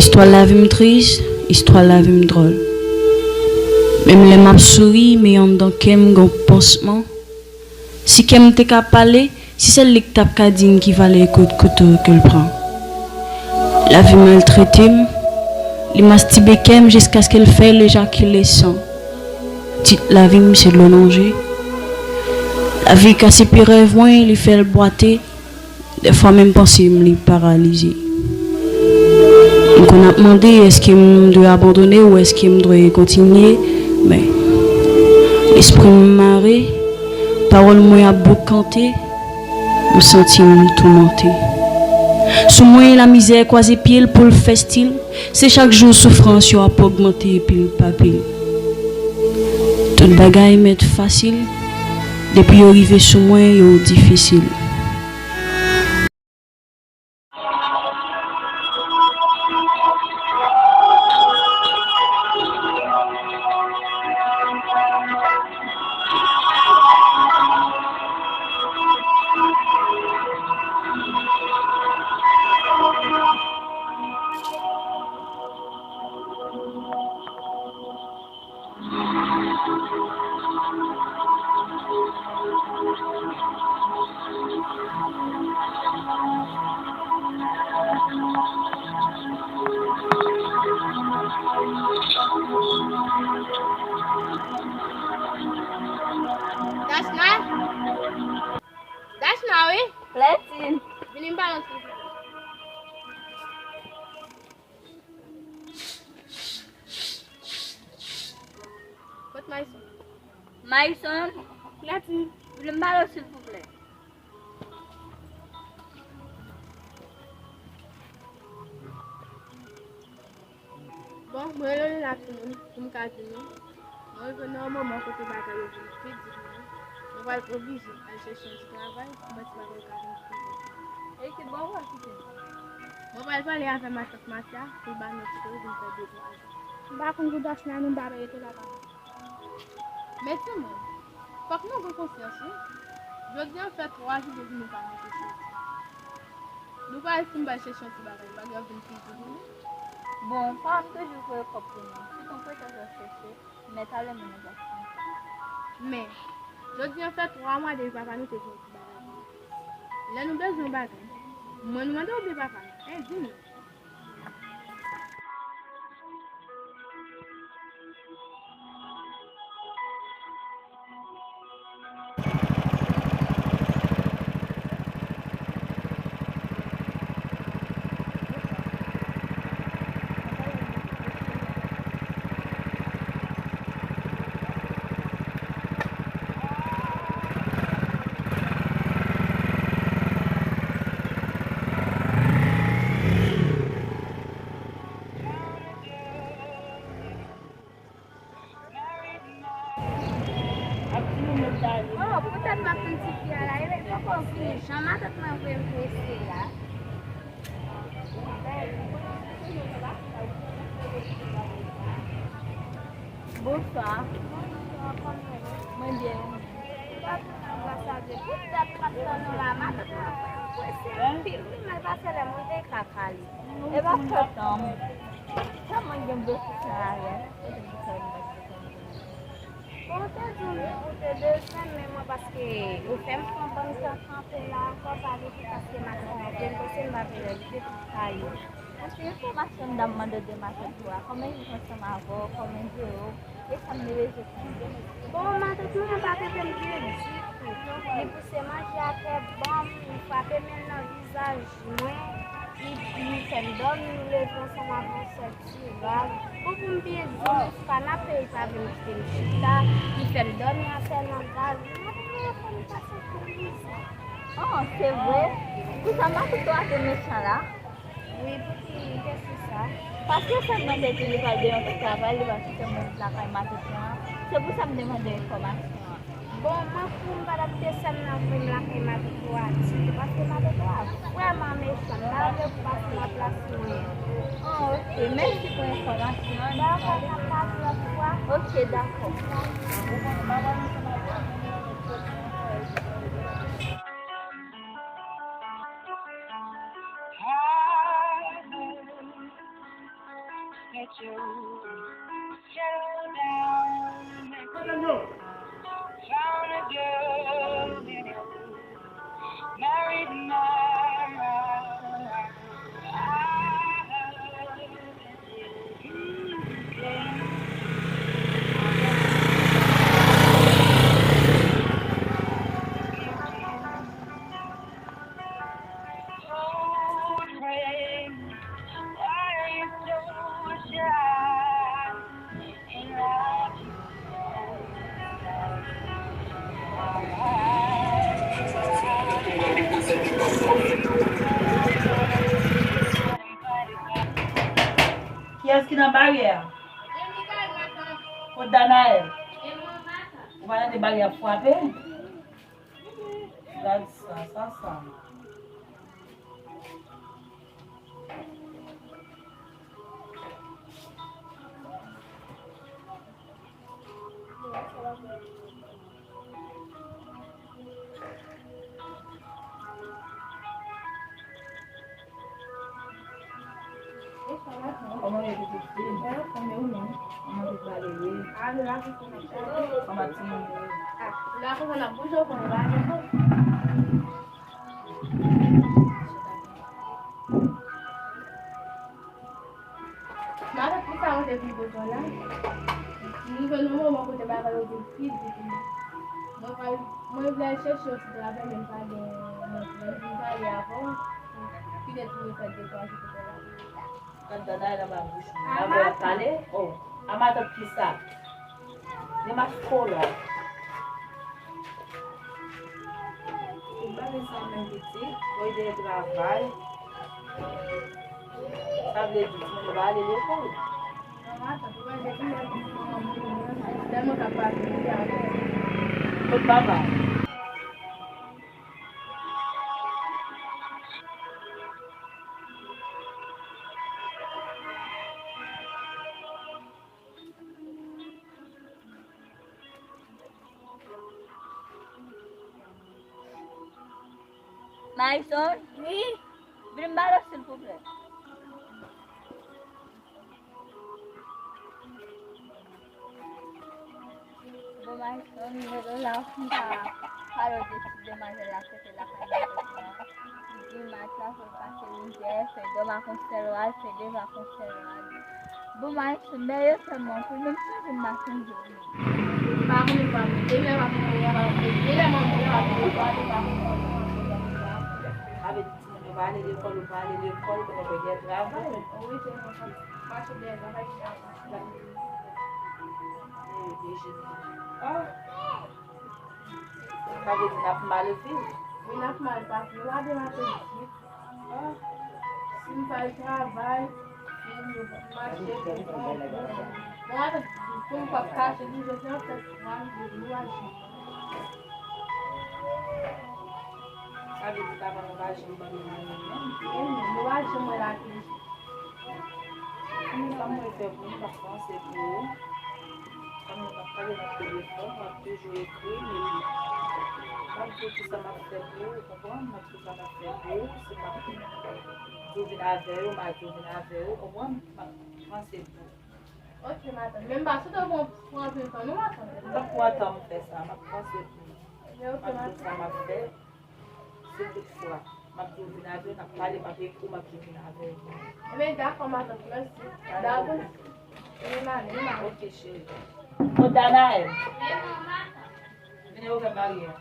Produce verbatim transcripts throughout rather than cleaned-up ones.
Istwa lavi m tris, istwa lavi m dwòl. Menm lè m ap souri, men anndan kè m gen yon pansman. Si kè m te ka pale, si sèl li k t ap ka di m ki valè kout kouto ke l pran. Lavi maltrete m, li mastibe kè m jiskaske l fè l ejakile san. Tit lavi m se dlo nan je. Lavi kase pi rèv mwen, li fè l bwate. Dèfwa menm panse m li paralize. M konn ap mande èske m dwe abandone ou èske m dwe kontinye, men lespri m mare, pawòl mwen ap boukante, m santi m toumante. Sou mwen lamizè kwaze pye l pou l fè stil, se chak jou soufrans yo ap ogmante pil pa pil. Tout bagay mèt fasil, depi yo rive sou mwen yo difisil. Dachna? Dachna, wi. Clétine. Vini m pale ansanm. Kot Mayson? Mayson? Clétine. Vle m pale w, silvouplè. Bon, mwen rele w la timoun, pou m ka di nou. Mwen rive nan yon moman kote bagay yo vin pi di pou mwen. Mwen pral oblije al chèche yon ti travay pou mwen ti bagay yo ka vin pi bon. E ki bò w pral kite m? Mwen pral pale avè matant Matya pou l ba nou ti kote pou n fè de twa jou. M pa konn pou Dachna non, m pa rete la pa. Men timoun, fòk nou gen konsyans, wi. Jodi a fè twa jou depi nou pa monte soti. Nou pa wè si m pral chèche yon ti bagay, bagay yo vin pi di pou nou. Bon, pa m toujou voye kòb pou nou. Si ton prete w chèche, men talè moun nan pral fini. Men, jodi a fè twa mwa depi papa nou te gen yon ti bagay pou nou. Lè nou bezwen yon bagay, mwen nou mande oubyen papa nou? Hein, di m non. Oh, poutèt m ap tann tifi a la, e poko vini. Jan matant mwen voye m prese la. Bonswa. Bonswa, kòman w ye? Mwen byen, ou menm? Poutèt m ap tann ou la, matant mwen voye m prese anpil wi, men pase lè m rive kaka li. E pa fòt an. Kòman gen bofisè a yè? Kote m fè m pase kòm. Bon, ou te di w ou te bezwen, men mwen paske ou fè m pran bann tan kanpe la ankò, pa vle di paske matant mwen vle m panse m pa vle lè li te tou kaye. Paske enfòmasyon m t ap mande de matant ou a, kòman li ansanm avè w, kòman li jere w, e sa m te bezwen konn. Bon, matant mwen pa trete m byen ditou. Li pouse manje atè ban m, li frape men l nan vizaj mwen, li, li fè m dòmi, li leve ansanm avè yon sèl ti rad. Bon, pou m byen di w, Mouska n ap peye pa vle m kite m chita, li fè m dòmi atè nan gaz, li mande m fè m pase pou mizè. Oh, se vre? Pou sa matant ou a te mechan la? Wi, pou ki kesyon sa? Paske sè m nan te di li pral gen yon ti travay, li pral kite mwen lakay matant lan. Se pou sa m te mande enfòmasyon an. Bon, mwen pou m pa t ap kite sè m nan voye m lakay matant ou a ditou, paske matant ou a vrèman mechan. M pa vle pou pase nan plas mwen. Ah, ok. Mèsi pou enfòmasyon an. Dakò, n ap pale lòt fwa. Ok, dakò. Settle down and found a girl in a married man. I heard that you came. Kiyès ki nan baryè a? Kot Danaël? Ou pa tande baryè ap frape? Gad sa, sa, sa. Kòman w ye, pitit fi? Kòman w ye, ou menm? Kòman tout bagay ye? Kòman timoun yo ye? Matant, poukisa mwen te vin kote w la? M rive nan moman kote bagay yo vin pi di pou mwen. Mwen pral, mwen vle al chèche yon ti travay, men m pa gen mwen. Mwen vin pale avè w. Petèt mwen fè de twa jou kote w la. Gad Danaël anba bouch mwen. Avè w ap pale? Oh, a matant kisa? Gen maskola. Tout bagay sa menm pitit, voye dèyè travay. Sa vle di timoun yo pa ale lekòl. Kot papa? Marisol? Wi? Vin m pale w, silvouplè. Bon, Marisol, m rele w la pou m ta pale w de ti demwazèl la, kote lakay mwen. Dimanch la, pou l pase mizè, fè dwa pa konn sèl w al, fè dwa pa konn sèl w al. Bon, Marisol, men yo sèlman pou mwen, m sonje m pa sonje w menm. M pa konnen pa mwen. Depi lè m ap mouri, m ap mouri. Depi lè m ap mouri, m ap mouri. Avè di timoun yo pa ale lekòl, yo pa ale lekòl, konnen gen travay. Wi, se konsa. Mache dèyè travay ki ap. Sa vle di n ap mal viv? Wi, n ap mal pase. Lade maten isit. Si m pa al travay, si m mache pou kont mwen. Bon, atann, pou m p ap kache nou, jodi a, fèt mwa, nou aji. Sa vle di papa nou pa janm abandone nou menm? Wi, nou pa janm wè lakay. Sa mwen fè pou ou, m ap panse pou ou. Sa mwen ap pale nan telefòn, m ap toujou ekri, epi m ap di w kisa m ap fè pou ou, ou konprann? M ap di w sa m ap fè pou ou, si m ap di w vin avè yo, m a di w vin avè yo, ou konprann? M ap panse pou ou. Ok, matant. Men m pa swete w pran, pran anpil tan, non, matant. M p ap pran tan m fè sa, m ap panse pou ou. M ap di w sa m ap fè. Si toutfwa m ap di w vin avè yo, n ap pale, m ap ekri w, m ap di w vin avè yo. Ebyen, dakò, matant, mèsi. Dakò. Ebyen, m ale, m ale. Ok, cheri. Kot Danaël? Vin ouvè baryè a.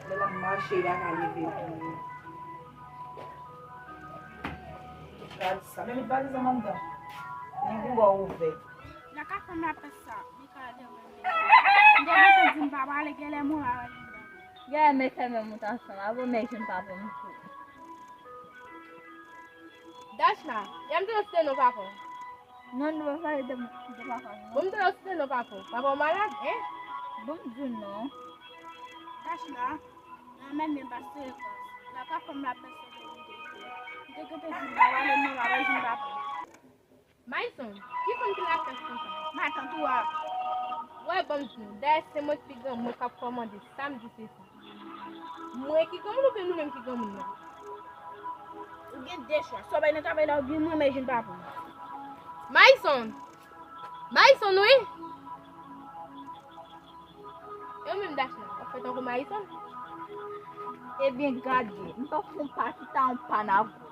Lè l ap mache, li pa ka leve tou. Gad sa. Men met valiz lan anndan. Li gen dwa ouvè. Nan ka fanm la pès sa, li ka devan. M te gentan di m pa prale, genlè mwen pa prale anndan. Genlè men fèmen mout ansanm, apre men jwenn papa m tou. Dachna, e m te resite non papa w. Non, nou pa pale de, de papa m, non. Bon, m te resite non papa w. Papa w malad, en? Bon, m di w non. Dachna, nan men men pase rekòs. La ka fanm la pès. Te di l pa wale, mwen wale, jwenn pa pou. Mayson, ki fanm ki lakòs konsa? Matant ou a. Wè, ban m di nou, dayè se mwen ki pi granmoun k ap kòmande, sa m di se sa. Mwen ki granmoun oubyen nou menm ki granmoun nan? Ou gen de chwa. Swa w bay nan travay la oubyen mwen, men jwenn pa pou. Mayson! Mayson, wi! E ou menm, Dachna, w ap fè tankou Mayson? Ebyen, gade, m tankou yon pa ki ta yon pa nan gwo.